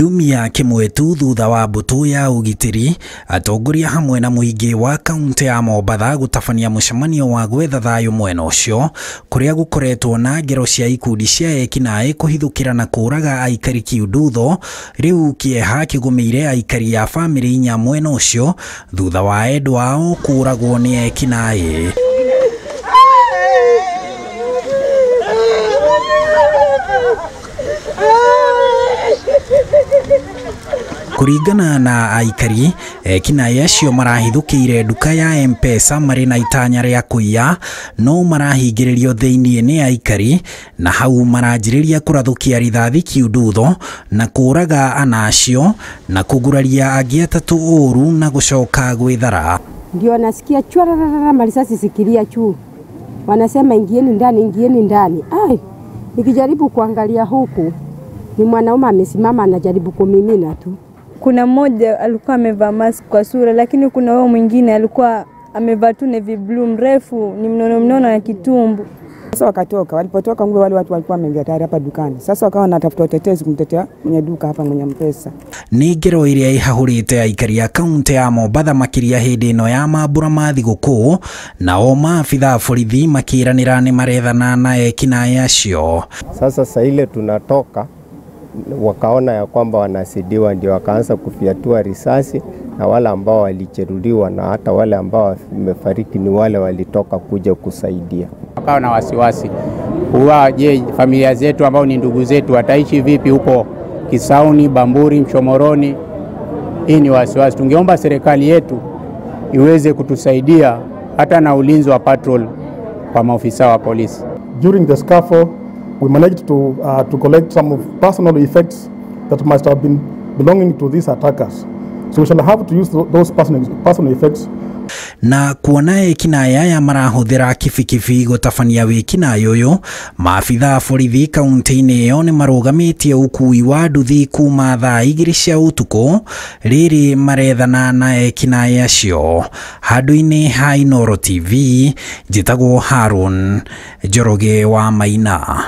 Kiumia kĩmwe tu thutha wa mbũtũ ya ũgitĩri atongoria hamwe na mũingĩ wa kaunti ya Mombatha gũtabania mũcemanio wa gwetha thayũ mwena ũcio kũrĩa gũkoretwo na ngero cia ikundi cia ekinaĩ kũhithũkĩra na kũũraga aikari kiundutho. Rĩu kĩeha kĩgũmĩire aikari a bamĩrĩ inya mwena ũcio thutha wa endwa ao kũũragwo nĩ ekinaĩ. Kũringana na aikari, ekinaĩ acio marahithũkĩire nduka ya M-Pesa marĩ na itanya rĩa kũiya, no marahingĩrĩrio thĩinĩ nĩ aikari na hau maranjĩrĩria kũrathũkia rithathi kiundutho na kũũraga ana acio na kũguraria angĩ atatũ ũru na gũcoka gwĩthara. Ndio nasikia chwararara marisasi sikilia chuu, wanasema ingieni ndani, ingieni ndani. Ai, nikijaribu kuangalia huku ni mwanaume amesimama anajaribu kumimina tu. Kuna mmoja alikuwa amevaa mask kwa sura, lakini kuna wao mwingine alikuwa amevaa tu navy blue mrefu, ni mnono mnono na kitumbu. Sasa wakatoka, walipotoka ngwe wale watu walikuwa wameingia tayari hapa dukani. Sasa wakawa wanatafuta utetezi kumtetea mwenye duka hapa mwenye M-Pesa. Nĩ ngero ĩrĩa ĩhahũrĩte aikari a kaunti ya Mombatha makĩria hĩndĩ ĩno ya mambura ma thigũkũ, nao maabitha a borithi makĩranĩra nĩ marethana na ekinaĩ acio. Sasa saa ile tunatoka wakaona ya kwamba wanasidiwa, ndio wakaanza kufiatua risasi, na wale ambao walijeruhiwa na hata wale ambao wamefariki ni wale walitoka kuja kusaidia. Wakawa na wasiwasi kuwa je, familia zetu ambao ni ndugu zetu wataishi vipi huko Kisauni, Bamburi, Mshomoroni? Hii ni wasiwasi. Tungeomba serikali yetu iweze kutusaidia hata na ulinzi wa patrol kwa maofisa wa polisi. During the scuffle, we managed to collect some of personal effects that must have been belonging to these attackers. So we shall have to use those personal effects. Na kuona ekinaĩ aya marahũthĩra kibikibi gũtabania wĩkinaĩ ũyũ, maabitha a borithi kaunti-inĩ ĩyo nĩ marũgamĩtie ũkui wa nduthi kuma thaa 2 cia ũtukũ rĩrĩ marethana na ekinaĩ acio. Handũ-inĩ ha Inooro TV, njĩtagwo Harun Njoroge wa Maina.